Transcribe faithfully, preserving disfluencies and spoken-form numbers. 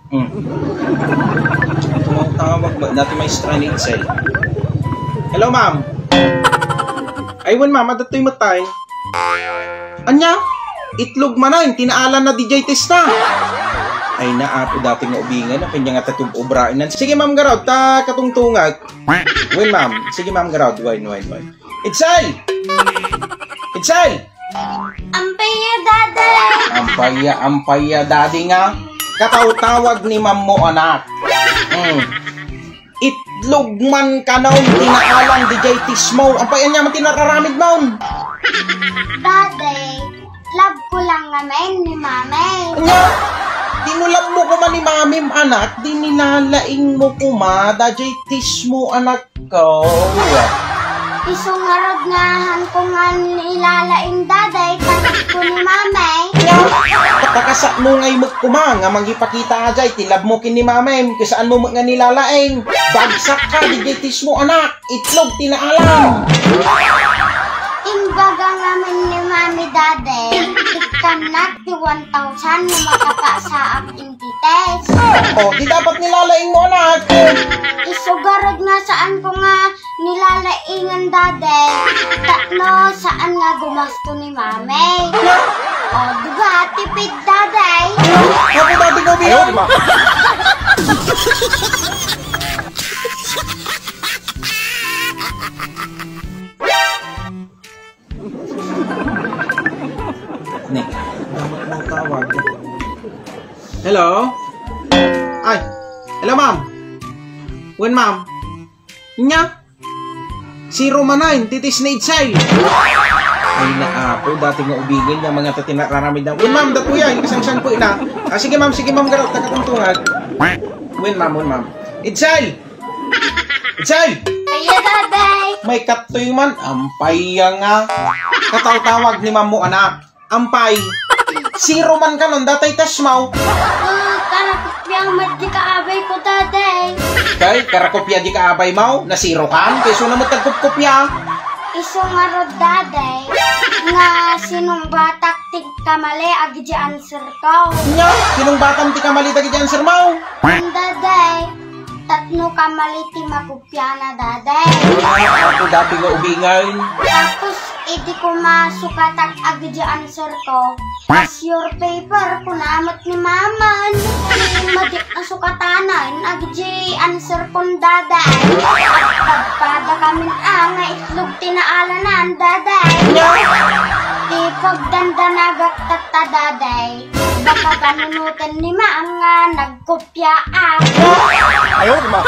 Hmm. Tumawag ba? Dati may stranded cell. Hello, ma'am. Ay, wen, ma'am. Adda toy met tay. Ania? Itlog manen, tinaalan na diay testa. Ay, naapo dati nga ubingan, apay nga tatub-obraen nan. Sige, ma'am, garud, ta katungtungag. Wen, ma'am. Sige, ma'am, garud. Wen, wen, wen. Itzel! Itzel! Ampaya, Daddy! Ampaya, ampaya, Daddy nga. Katawtawag ni Mammo, anak. Hmm. Itlog man kanon, tinaalan, diay tismo. Ampay, ania man ti nararamid mon? Daddy, love ko lang naman ni Mami. Ania? Di no love mo koma ni Mamim, anak. Di nilalaing mo koma, diay tismo, anak. Ikaw. Isu ngarud nga han ko nga nilalaing, Daddy, ta love ko ni Mami. Pakasano ngay met koma nga mangipakita ka diay ti love mo ken ni Mami, ket saan mo met nga nilalaing. Bagsak ka, diay tismo, anak. Itlog tinaalan. Imbaga ngamin ni Mami, Daddy, ikkannak ti one thousand nga makapasaak iti test. O, di dapat nilalaing mo, anak. Isu garud nga saan ko nga nilalaingan, Daddy. Tapno saan nga gumasto ni Mami. O, diba, tipid, Daddy? Apo, Daddy, ko biyan. Ne, dapat mo tawag. Hello? Ay, hello, ma'am. Wen, ma'am. Ania? Zero manen, ti test ni Itzel. Ay, naapo, dati nga ubingan nga mga tatina raramid na. Wen, ma'am, datoy, ay, kasangsan po ina. Ah, sige, ma'am, sige, ma'am, garud, ta katungtungag. Wen, ma'am, wen, ma'am. Itzel! Itzel! Aya, Daddy! May kattoy man, ampaya nga. Katawtawag ni Mammo, anak. Ampay. Zero man kanon, datay test mo. Ah, karakopia met di kaabay ko, Daddy. Kay, karakopia di kaabay mo, na zero kan, kay suna met tagkopkopia. Isu ngarud, Daddy, nga sinungbatak ti kamali, agidi answer ko. Ania? Sinungbatam ti kamali dagiti answer mo? Wen, Daddy, tapno kamali ti makopiana, Daddy. Apo, dati nga ubingay. Tapos, idi koma sukatak agidi answer ko, pass your paper, kuna met ni Maman. Madi a sukatanan, agidi answer kon, Daddy. Agpadpada kamin a nga itlog ti naalanan, Daddy. Ti pagdandanagak tatta, Daddy. Baka panunoten ni Ma'am nga nagkopia a. Ayaw, di ba?